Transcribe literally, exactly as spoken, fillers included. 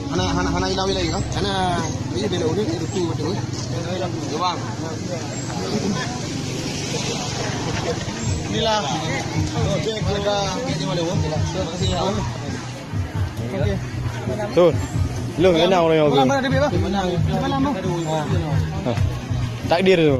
Hana, hana, hana ilang lagi kah? Hana, iya belok ni, itu tu betul. Gobang. Inilah. Cek mereka. Terima kasih ya. Okey. Tu. Lu enak orang yang tu. Mana, mana dia, Bang? Mana, mana, Bang? Ha. Takdir tu.